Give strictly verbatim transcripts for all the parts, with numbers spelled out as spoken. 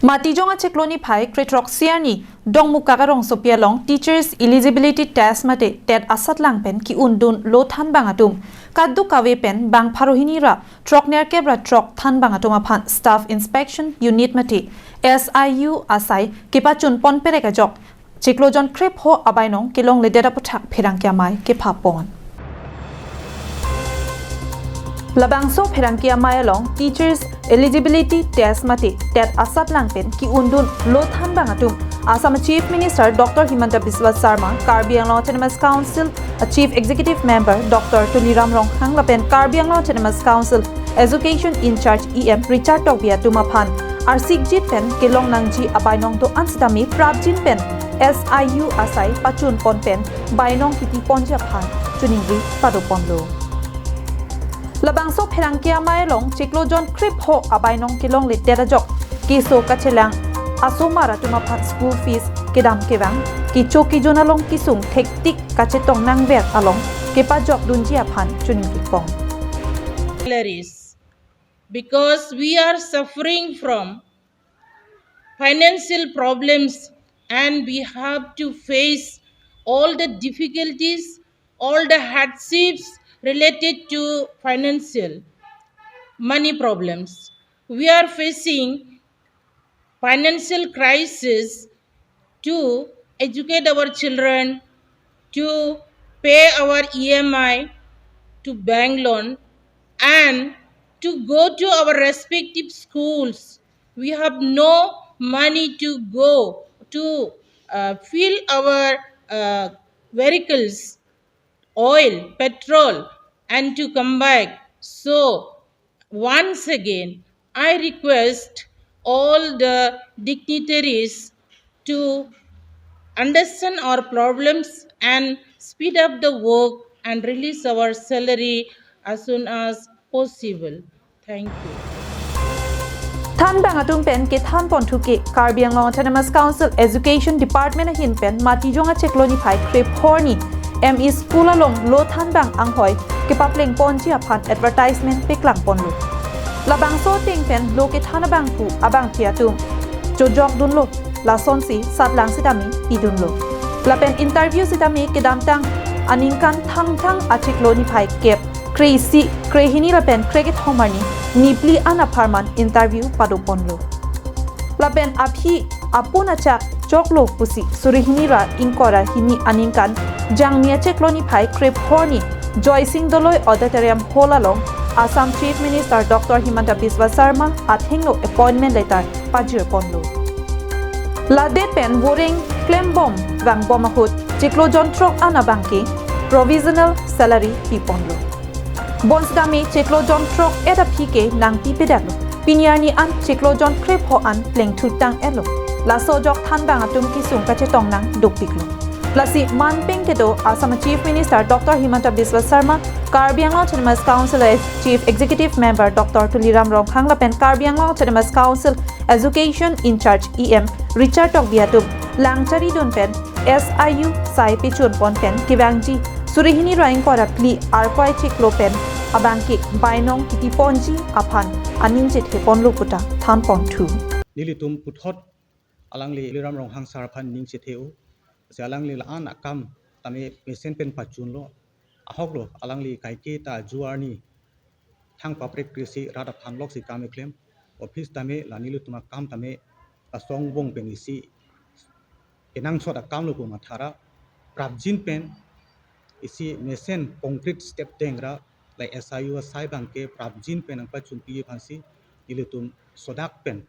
Matijong achiklo niphai krethrok siarni Dongmukak arongsopi along Teachers Eligibility Test mate TET asatlang pen ki-undun lo thanbang atum kadokave pen bang pharo hini ra throknerkep ra throk thanbang atum aphan Staff Inspection Unit mate S I U asai kepachun pon perek ajok chiklo jon krepho abainong kelongledet aputhak pherangke amei kepapon. Labangso pherangke amei along Teachers Eligibility Test mate TET asatlang pen ki-undun lo thanbang atum Assam Chief Minister Doctor Himanta Biswa Sarma, Karbi Anglong Autonomous Council a Chief Executive Member Doctor Tuliram Ronghang lapen Karbi Anglong Autonomous Council Education In-charge E M Richard Tokbi atum aphan arsikjit pen kelong nangji abainong do-an sitame prapjin pen S I U asai pachun pon pen bainong kiti ponji aphan choningri pado ponlo. Labangso pherangke amei along chiklo jon krepho abainong kelongledet ajok keso kachelang asomar atum aphan school fees kedam kevang kecho kejun along kesung thektik kachetong nangver along kepajok dunji aphan choningri pon. Salaries, because we are suffering from financial problems and we have to face all the difficulties, all the hardships related to financial money problems. We are facing financial crisis to educate our children, to pay our E M I, to bank loan, and to go to our respective schools. We have no money to go to uh, fill our uh, vehicles, oil, petrol, and to come back. So, once again, I request all the dignitaries to understand our problems and speed up the work and release our salary as soon as possible. Thank you. Thanbang atum pen kethan ponthu ke Karbi Anglong Autonomous Council Education Department ahin pen Matijong achiklo niphai krepho arni M E school along lo thanbang anghoi kepapleng ponji aphan advertisement paklang ponlo. Labangso ateng pen lo kethan abangphu abangphi atum chojok dunlo, lasonsi satlang sitame pidunlo. Lapen interview sitame kedamtang aningkan Thangthang achiklo niphai kep kre-isi krehini lapen krekethom arni niphli an apharman interview pado ponlo. Lapen aphi apun achak choklo pusi suri hini ra ingkoi ra hini aningkan Jangmi achiklo niphai krepho arni Joysing Doloi Auditorium Hall along Assam Chief Minister Doctor Himanta Biswa Sarma athengno appointment letter pajir ponlo. Ladet pen voreng klembom vangbom ahut chiklo jon throk an abangke provisional salary pi ponlo. Bonsitame chiklo jon throk et aphi ke nangpi pedetlo. Pini arni an chiklo jon krepho an plengthutang etlo. Laso ajok thanbang atum kesung kachetong nang dukpiklo. Lasi manpeng kedo Assam Chief Minister Doctor Himanta Biswa Sarma, Karbi Anglong Autonomous Council Chief Executive Member Doctor Tuliram Ronghang lapen Karbi Anglong Autonomous Council Education In-charge E M Richard Tokbi atum langchari dun pen S I U sai pachun pon pen kevangji suri hini ra ingkoi ra phli Arkoi chiklo pen abangke bainong kiti ponji aphan aning chethe ponlo puta than ponthu. Nelitum puthot alangli Tuliram Ronghang sir aphan ning chethe-o. Si alangli la-an akam tame mesen pen pachunlo. Ahoklo alangli kaike ta ajo arni thang paprek krisi rat aphan loksi kam keklem. Office tame la nelitum akam tame kasong bong pen isi kenangsot akamlo pu mathara prapjin pen isi mesen concrete step dengra la S I U asai abangke prapjin pen nangpachunpi aphansi nelitum sodak pen.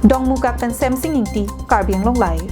Dongmukak pen Semsing Ingti, Karbi Anglong Live.